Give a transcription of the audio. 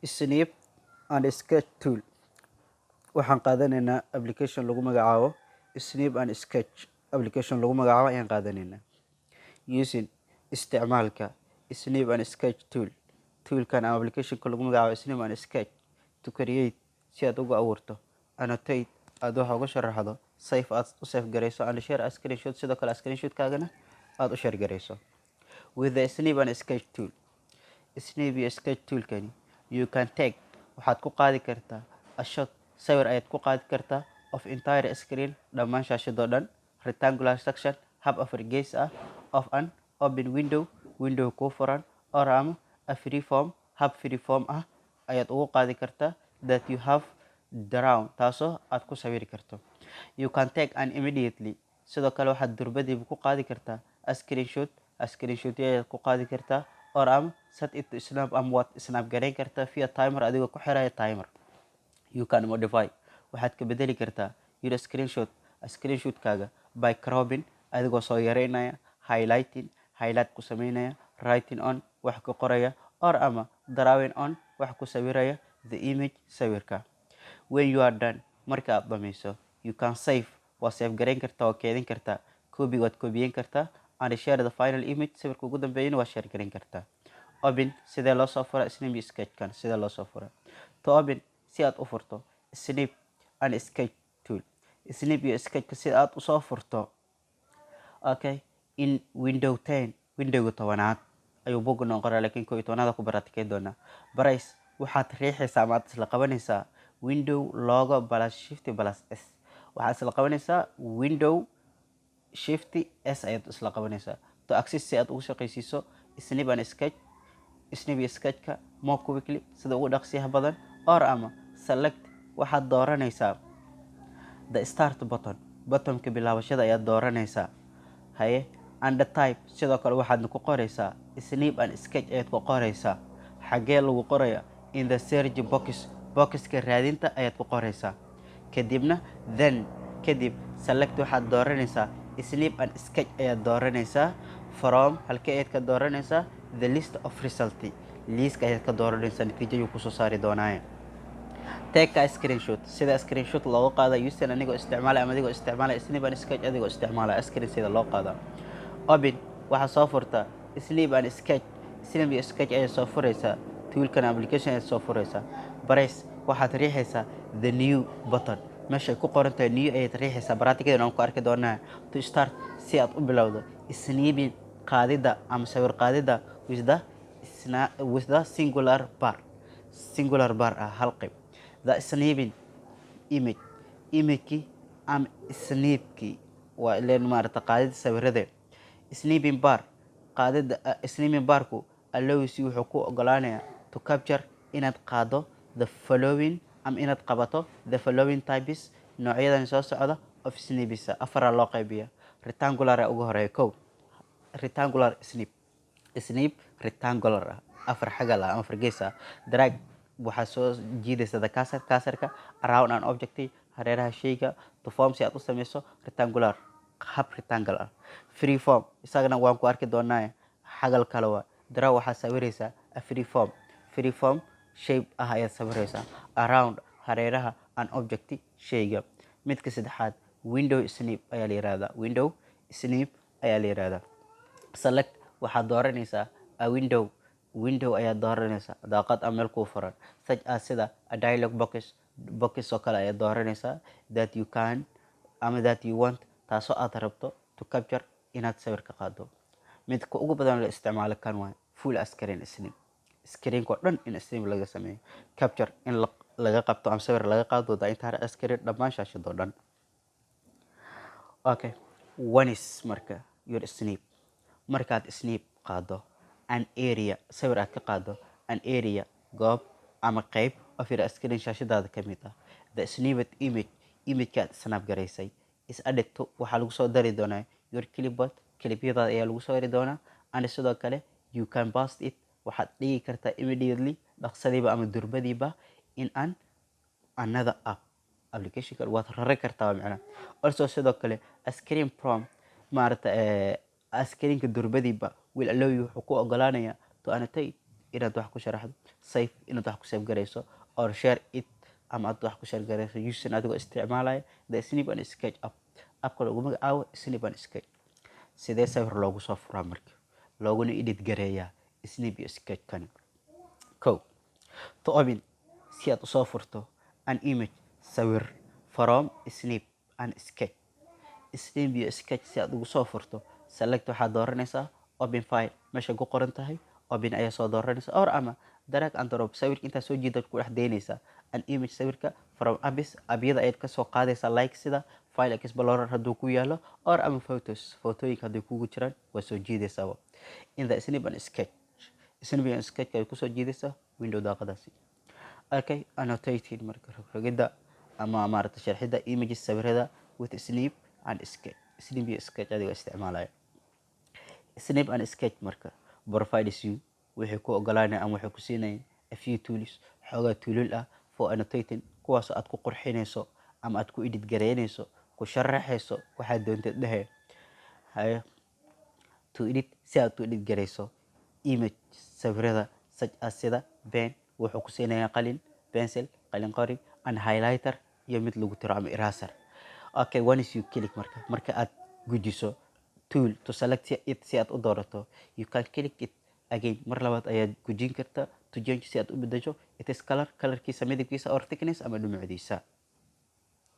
Snip and Sketch Tool. Waxaan qaadanaynaa application lagu magacaabo Snip and Sketch. Application lagu magacaabo ayaan qaadanaynaa. Using, isticmaalka, Snip and Sketch Tool, toolkan ama applicationka lagu magacaabo Snip and Sketch, to create, si aad ugu abuurto, annotate, aad wax uga sharaxdo, save, aad u save garayso, and share a screenshot, sidoo kale screenshotkaagana aad u share garayso. With the Snip and Sketch Tool, Snip iyo Sketch toolkani, you can take, waxaad ku qaadi kartaa, a shot, sawir ayaad ku qaadi kartaa, of entire screen, dhammaan shaashadoo dhan, rectangular section, hab afar gees ah, of an open window, window kuu furan, or ama a free form, hab free form ah ayaad ugu qaadi kartaa, that you have drawn, taasoo aad ku sawiri karto. You can take an immediately, sidoo kale waxaad durbadiiba ku qaadi kartaa, a screenshot, a screenshot ayaad ku qaadi kartaa, or ama set it to snap, ama waad snap garayn kartaa, via timer, adigoo ku xiraya timer. You can modify, waxaad ka bedeli kartaa, your screenshot, screenshotkaaga, by cropping, adigoo soo yareynaya, highlighting, highlight ku sameynaya, writing on, wax ku qoraya, or ama drawing on, wax ku sawiraya, the image, sawirka. When you are done, marka aad dhameyso, you can save, waa save garayn kartaa, waa keedin kartaa, copy, waad kobiyen kartaa, and share the final image, sawirka ugu dambeeyana waa share garayn kartaa. Open, sidee loo soo fura Snip Sketchkan? Sidee loo soo fura? To open, si aad u furto, Snip and Sketch Tool, Snip iyo Sketchka si aad usoo furto, okay, in Window 10, windowga 10aad ayuu buugga noo qoraa, laakiin 11aad ku baraatikeyn doonaa. Press, waxaad riixaysaa ama aad isla qabanaysaa, Window logo plus Shift plus S. Waxaad isla qabanaysaa Window Shift S ayaad isla qabanaysaa. To access, si aad ugu shaqaysiiso, Snip and Sketch, Snip iyo Sketchka, more quickly, sida ugu dhaqsiyaha badan, or ama select, waxaad dooranaysaa, the Start button, buttonka bilaabashada ayaad dooranaysaa. Haye, and type, sidoo kale waxaadna ku qoraysaa, Snip and Sketch ayaad ku qoraysaa. Xagee lagu qoraya? In the search box, boxka raadinta ayaad ku qoraysaa. Kadibna, then, kadib, select, waxaad dooranaysaa, Snip and Sketch ayaad dooranaysaa. From, halkee ayaad ka dooranaysaa? The list of result, liiska ayaad ka dooranaysaa, natiijayuu kusoo saari doonaaye. Take a screenshot, sida screenshot looga qaada, using, anigoo isticmaalay ama adigoo isticmaalay, Snip and Sketch, adigoo isticmaalaya screen sida loo qaada. Open, waxaa soo furtaa, Snip and Sketch, Snip iyo Sketch ayaad soo furaysaa, toolkan application ayaad soo furaysaa. Press, waxaad riixaysaa, the New button, meeshay ku qoran tahay New ayaad riixaysaa. Baraatikadan aan ku arki doonaa. To start, si aad u bilowdo, snipping, qaadida ama sawir qaadida, with the singular bar, singular bar ah, hal qayb. The snipping image, imagekii ama snipkii waa ileen maarata qaadida sawirade. Snipping bar, qaadida snipping barku, allows, wuxuu ku ogolaanayaa, to capture, inaad qaado, the following, ama inaad qabato, the following types, noocyadan soo socda, of snips. Afaraa loo qaybiya. Rectangular ugu horeeya. Kow, rectangular snip, snip rectangular ah, afar xagal ah ama afar gees ah. Drag, waxaa soo jiidaysa, the cursor, cursorka, around an object, hareeraha shayga, to form, si aad u sameyso, rectangular, hab rectangle ah. Free form, isagana waan ku arki doonaa, xagal kale waa. Draw, waxaad sawiraysaa, a free form, free form shape ah ayaad sawiraysaa, around, hareeraha, an object, shayga. Midka saddexaad window snip ayaa la yihahdaa, window snip ayaa la yihahdaa. Select, waxaad dooranaysaa, a window, window ayaad dooranaysaa, daaqad ama meel kuu furan, such as, sida, a dialog box, box oo kale ayaad dooranaysaa, that you can ama that you want, taasoo aad rabto, to capture, inaad sawir ka qaado. Midka ugu badan la isticmaalo kan waay, full screen snip, screenka oo dhan in snip laga sameeyo. Capture, in laga qabto ama sawir laga qaado, the entire screen, dhammaan shaashadoo dhan. Okay, once, marka, your snip, markaad snip qaado, an area, sawir aad ka qaado, an area, goob ama qeyb, of your screen, shaashadaada ka mid ah, the snipped image, imageka aad snap garaysay, is added to, waxaa lagu soo dari doonaa, your clipboard, clipyadaada ayaa lagu soo dari doonaa. And sidoo kale, you can paste it, waxaad dhigi kartaa, immediately, dhaqsadiiba ama durbadiiba, in an another app, application kale waad rari kartaa macnaha. Also, sidoo kale, screen prompt, maarata, screenka durbadiiba, will allow you, wuxuu ku ogolaanayaa, to annotate. inaad wax ku sharaxdo, save, inaad wax ku save garayso, or share it, ama aad wax ku share garayso, using, adigoo isticmaalaya, the Snip and Sketch app, appka lagu magacaabo Snip and Sketch. Sidee sawir loogu soo furaa marka, looguna edit gareeyaa Snip iyo Sketch kani? Kow, to open, si aad usoo furto, an image, sawir, from Snip and Sketch, Snip iyo Sketch si aad ugu soo furto, select, waxaad dooranaysaa, open file, meesha ku qoran tahay open ayaa soo dooranaysa, or ama drag and drop, sawirka intaa soo jiidaad ku dhex daynaysaa, an image, sawirka, from apps, appyada ayaad kasoo qaadaysaa, like sida File Explorer hadduu ku yaalo, or ama photos, photooyinka hadday kugu jiraan waa soo jiidaysaa, in the Snip and Sketch, Snip and Sketch ay kusoo jiidaysaa, window, daaqadaasi. Okay, annotating marka, rogrogidda ama maaragta sharxidda, images, sawirada, with Snip and Sketch, Snip iyo Sketch adigoo isticmaalaya. Snip and Sketch marka provides you, waxay ku ogolaanaya ama waxay ku siinayaan, a few tools, xoogaa toolal ah, for annotating, kuwaasoo aad ku qurxinayso ama aad ku edit gareynayso, ku sharaxayso, waxaad doontid dhehe. Haye, to edit, si aad u edit garayso, image, sawirada, such as, sida, pen, wuxuu ku siinayaa qalin, pencil, qalin qori, and highlighter, iyo mid lagu tiro ama eraser. Okay, once you click marka aad gujiso tool to select it, si aad u doorato, you can click it again, mar labaad ayaad gujin kartaa, to change, si aad u bedesho, its color, colorkiisa, midabkiisa, or thickness, ama dhumucdiisa.